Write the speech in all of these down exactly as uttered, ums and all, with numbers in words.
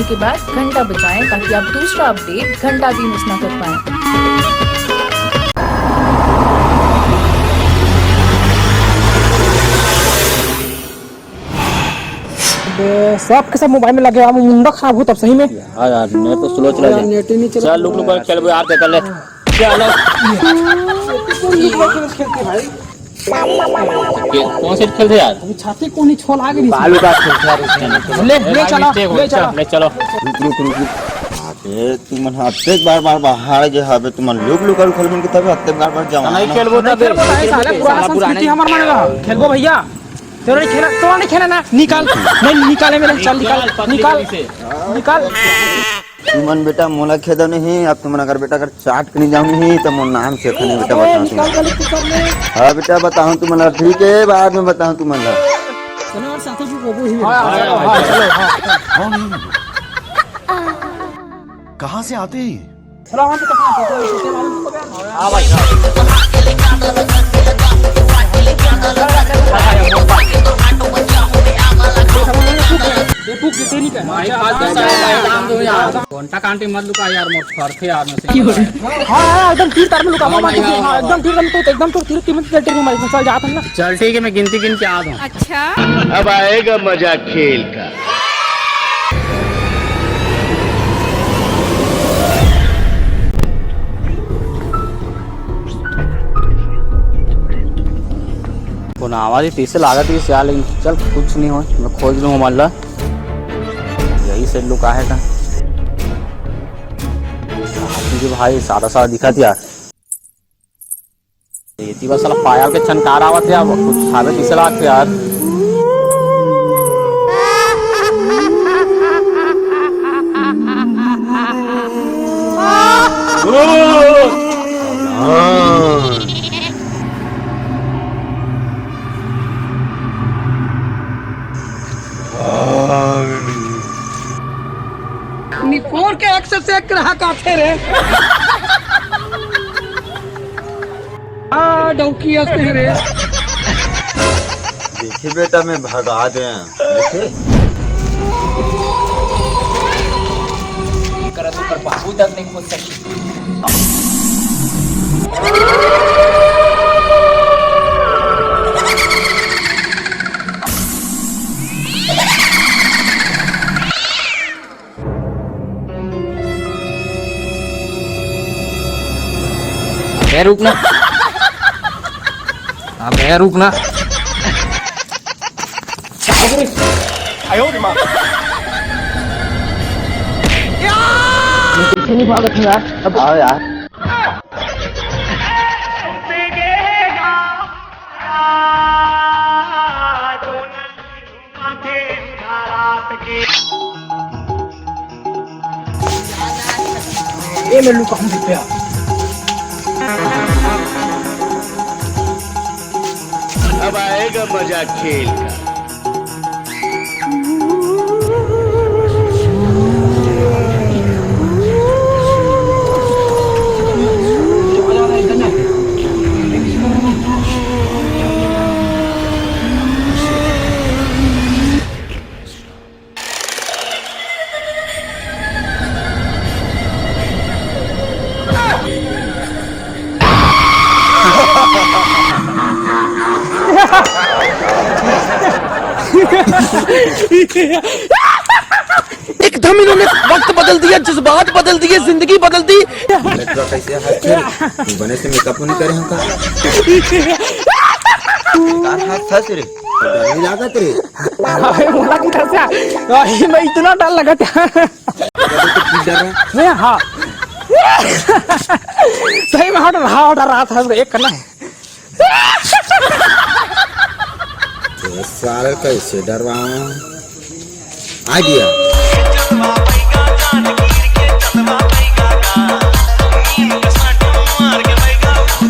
के बाद घंटा बजाएं ताकि आप दूसरा अपडेट घंटा भी मिस ना कर पाएं। बे, सब के सब मोबाइल में लगे, अब मुंडा खराब हो तब सही में। हाँ यार, नेट तो स्लो चला यार, जाए। नेट ही नहीं चला। चल, लुक लुक कर खेलबो यार, देख ले। चलो। कौन लुक लुक खेलते भाई? के-, कौन से खेलते यार? अभी छाती कोनी छोल आ गई। बालू का खेलते यार उसमें। ले, ले ए भाई, चलो, mistake हो ले गया। चलो। ले चलो। रुक, रुक, रुक, रुक। अबे, तुमन हत्ते बार बार बाहर गे हबे, तुमन लुक लुक कर खेलबो के तब हत्ते बार बार जमा नहीं ना। खेलबो नहीं तबे। खेलबो भाई, साला पुराना साला पुराना संस्कृति हमर मन ला। खेलबो भैया। तोरा नहीं खेला, तोरा नहीं खेला ना, निकाल। नहीं, निकाले मेरे, चल निकाल, निकाल, पकड़ निकाल, ले इसे। निकाल। तुमन बेटा मोला खेदो नहीं, अब तुमन अगर बेटा अगर चाट के नहीं जाओ नहीं तो मोर नाम से खने बेटा अबे, बताओ निकाल तुमन। गलत कुकर में। हाँ बेटा बताओ तुमन ला, ठीक है बाद में बताओ तुमन ला। चलो यार, साथी जी, वो भी हाँ, हाँ, हाँ, हाँ, चलो, हाँ। कहाँ से आते हैं ये? चलो, वहाँ पे तो कहाँ पे? हाँ भाई, हाँ। ये फूक दे, तेरी का। भाई, बात तो सही है, भाई, काम दो यार। घंटा कांटी मत लुका यार, मोर फरथे यार, मैं से। हाँ, हाँ, एकदम तीर तार में लुका, हाँ, मत भाई, हाँ, हाँ, हाँ। एकदम तीर तार में तो, एकदम तो तीर, तीर में तो चल जाता है ना। चल ठीक है, मैं गिनती गिन के आ दूँ। अच्छा। अब आएगा मजा खेल का। कोन आवाज ही तीसे लागत ही सिया, लेकिन चल कुछ नहीं हो, मैं खोज लूँ मन ला। यही से लुका है का? भाई सादा सादा दिखत यार। एती बस साला पायल के छनकार आवत हे, अब कुछ खावे पीसे लागत हे यार। निपोर के एक से एक ग्राहक आथे रे। आ, डौकी आथे रे। देखी बेटा, मैं भगा दे। देखे? करत ओकर बाबू तक नहीं खोज सकी। अबे रुक ना। अबे रुक ना। पीछे नहीं भागत हूँ यार। अब आओ यार। ये ले लू, कहूँ रुपया। अब आएगा मजा खेल का। एकदम इन्होंने वक्त बदल दिया, जज्बात बदल दिए, जिंदगी बदल दी। अरे तोरा कैसे हाथ थे रे? तू बने से मेकअप नहीं करे हमका। बेकार हाथ था रे। डर नहीं लागत रे। अरे मोला की तरफ से, अरे मैं इतना डर लगा था। अरे तो क्यों डर रहा? मैं हाँ। सही में हट रहा, हट रहा था, एक करना है। तो सारे कैसे डरवाऊं? आइडिया।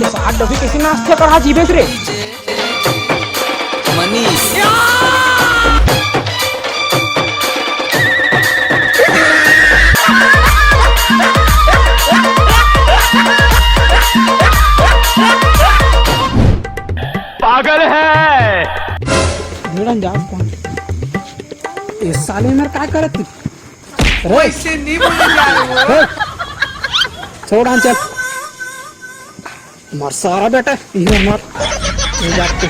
साठ डब्बी किसी नाश्ते कर आज इबे रे। मनीष। पागल है। भिड़न जात कौन? ए साले मेर काय करत? वैसे नहीं बोले जा रहे हो। छोड़, आन चल। मार सारा बेटा, ये मार। ये जाके।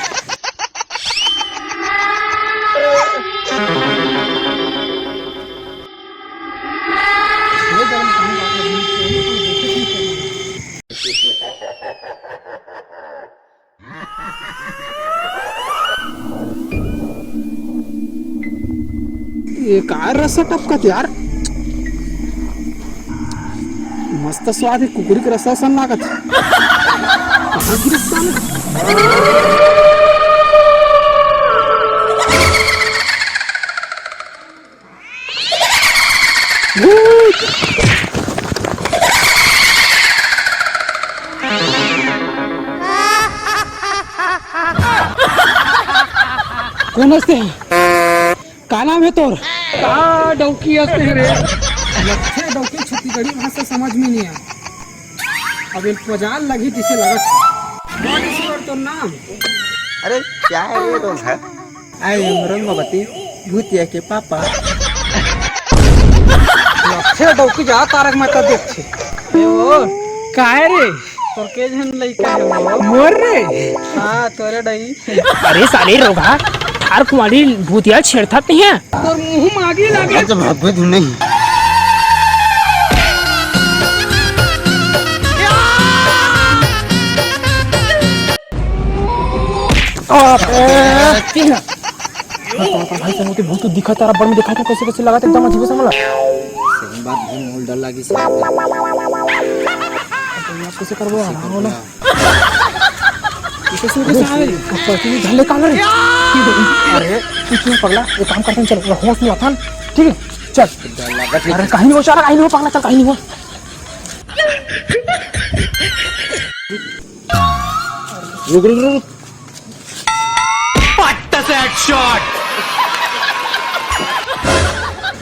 ये का रस्सा टपकत यार? मस्त स्वाद हे, कुकरी के रस्सा असन लागत हे। कहाँ गिरिस साले? भूत! कोन हस ते? का नाम हे तोर? का डौकी हस ते रे? लच्छे डौकी छत्तीसगढ़ी भाषा समझ में नहीं आय। अब एक बाजार लगी जिसे लगत। What is your तोर नाम? अरे, क्या है ये लोग है? आई एम रंगवती, भूतिया के पापा। लच्छे डौकी जा तारक मेहता देखथे। ए ओ, काहे रे? तोर के झन लइका हे वो? मोर रे? हाँ, तोरे डई। अरे साले रोगहा, हर कुमारी भूतिया छेड़थस नहीं है। तोर मुंह में आगी लगे। अच्छा, भाग नहीं। भाई, संग ओती भूत दिखत हे, बड़ में दिखत हे, कइसे कइसे लगथे, एकदम अजीब से मोला। सही बात, भाई, मोला डर लागिस। अब कइसे करबो यार, हाँ, बोला। कइसे कइसे आए? पकड़ के धर ले, कान रे। अरे, कुछ नहीं पगला, एक काम करथन, चल, होश में आथन, ठीक है? चल। डर लागत हे। अरे, कहीं नहीं हो, चल, कहीं नहीं हो, पगला, चल, कहीं नहीं हो। रुक, रुक, रुक, रुक। पट्टा से हेडशॉट।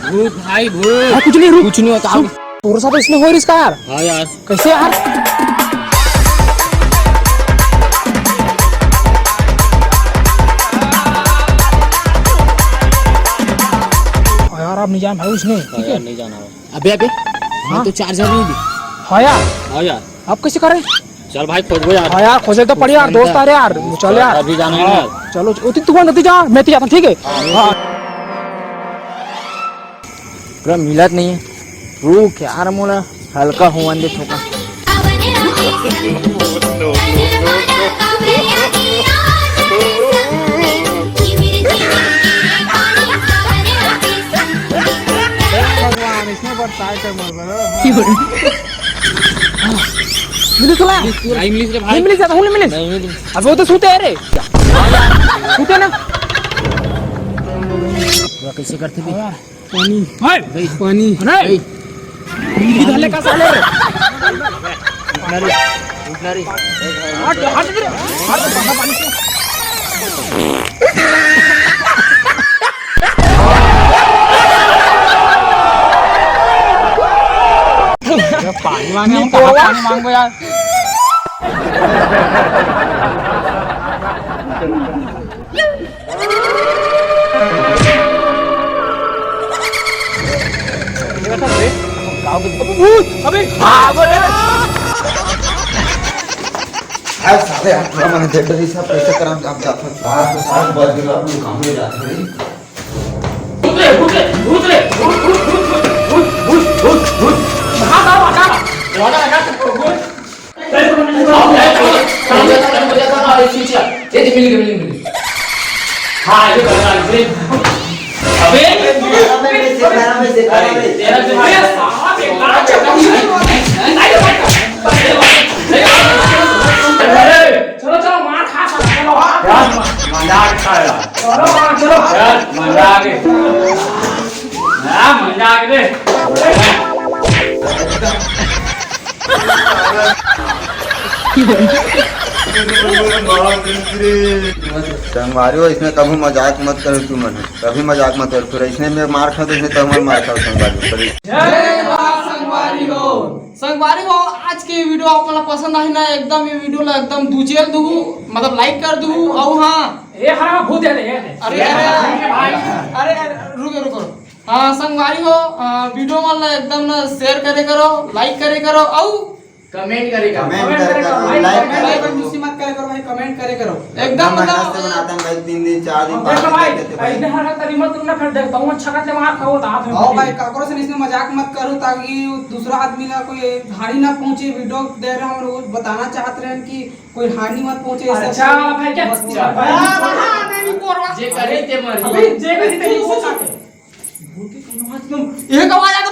भूत भाई, भूत। हाँ, कुछ नहीं, रुक। कुछ नहीं होता। सुन, तोर साथ इसने हो रिस का यार? हाँ यार। कैसे यार? यार, आप नहीं जान भाई उसने, हाँ ठीक है? यार, नहीं जाना हो। अबे, अबे, हाँ? मैं तो चार्जर नहीं दी। हाँ यार। हाँ यार। आप कैसे कर रहे? चल भाई, खोजबो यार। हाँ यार, खोजे तो पड़ी यार, दोस्त आ रहे यार, चल यार। अभी जाना है यार। चलो, ओती तू नदी जा, मैं तो जाता हूँ, ठीक है? हाँ। पूरा मिलत नहीं है। रुक यार, मोला हल्का होवन दे थोका। भगवान, इसमें बरसात है, मर गया। मिलिस ला? नहीं मिलिस रे भाई। नहीं मिलिस, ज्यादा नहीं मिलिस। नहीं मिलिस। अबे वो तो सूते है रे। सूते ना। पूरा कैसे करते भी? पानी। हाय। भाई। पानी। अरे। भाई। इधर ले का साले रे? उठना रे, उठना रे। हट, हट रे। हट, पानी। पानी मांगे, हम कहाँ पानी मांगो यार? अबे, भागो रे। अरे साले, आप पूरा मैंने देख रही सब कैसे करम आप जाते हो। बाहर तो सात बज गए, आप लोग काम में जाते हैं। भूत रे, भूत रे, भूत रे, भूत, भूत, भूत। भाग, भाग, भाग, भाग। दरवाजा लगा, दरवाजा लगा, भूत। ये दे, मिल गई, मिल गई, मिल गई। हाँ, ये बता, ये। अबे, तेरा दिमाग, अरे, साला बेकार चल रहा है। अरे, चलो, चलो, मार खा, साला, चलो। यार, मजाक था यार। चलो, चलो। यार, मजाक है। हाँ, मजाक रे। संगवारी हो, इसमें कभी मजाक मत करो तुमन, कभी मजाक मत करो। फिर इसने में मार खाओ तो इसने तब मार खाओ संगवारी हो। जय माँ संगवारी हो। संगवारी हो, आज के वीडियो आप मन ला पसंद आही ना, एकदम ये वीडियो ला एकदम दुचेल दू, मतलब लाइक कर दू। और हाँ, ये हरा भूत है, ये है। अरे, अरे, अरे, अरे, रुको, रुको। हाँ संगवारी हो, वीडियो मन ला एकदम ना शेयर करे करो, लाइक करे करो, अउ कमेंट करे करो। कमेंट करे करो, लाइक करे करो। कंजूसी मत करे करो भाई, कमेंट करे करो। एकदम मतलब से बनाते हैं भाई, तीन दिन, चार दिन, पाँच दिन भाई। ऐसे हरकत करी मत, तुमने फिर देखता हूँ छकत ले मार खाओ। आओ भाई, काकरो से इसमें मजाक मत करो, ताकि दूसरा आदमी ना कोई हानि ना पहुंचे। वीडियो दे रहे हैं और वो बताना चाहते रहे कि कोई हानि मत पहुंचे। अच्छा भाई, क्या? जे करी ते मरी। अभी जे करी ते नहीं पहुंचाते। एक आवाज आ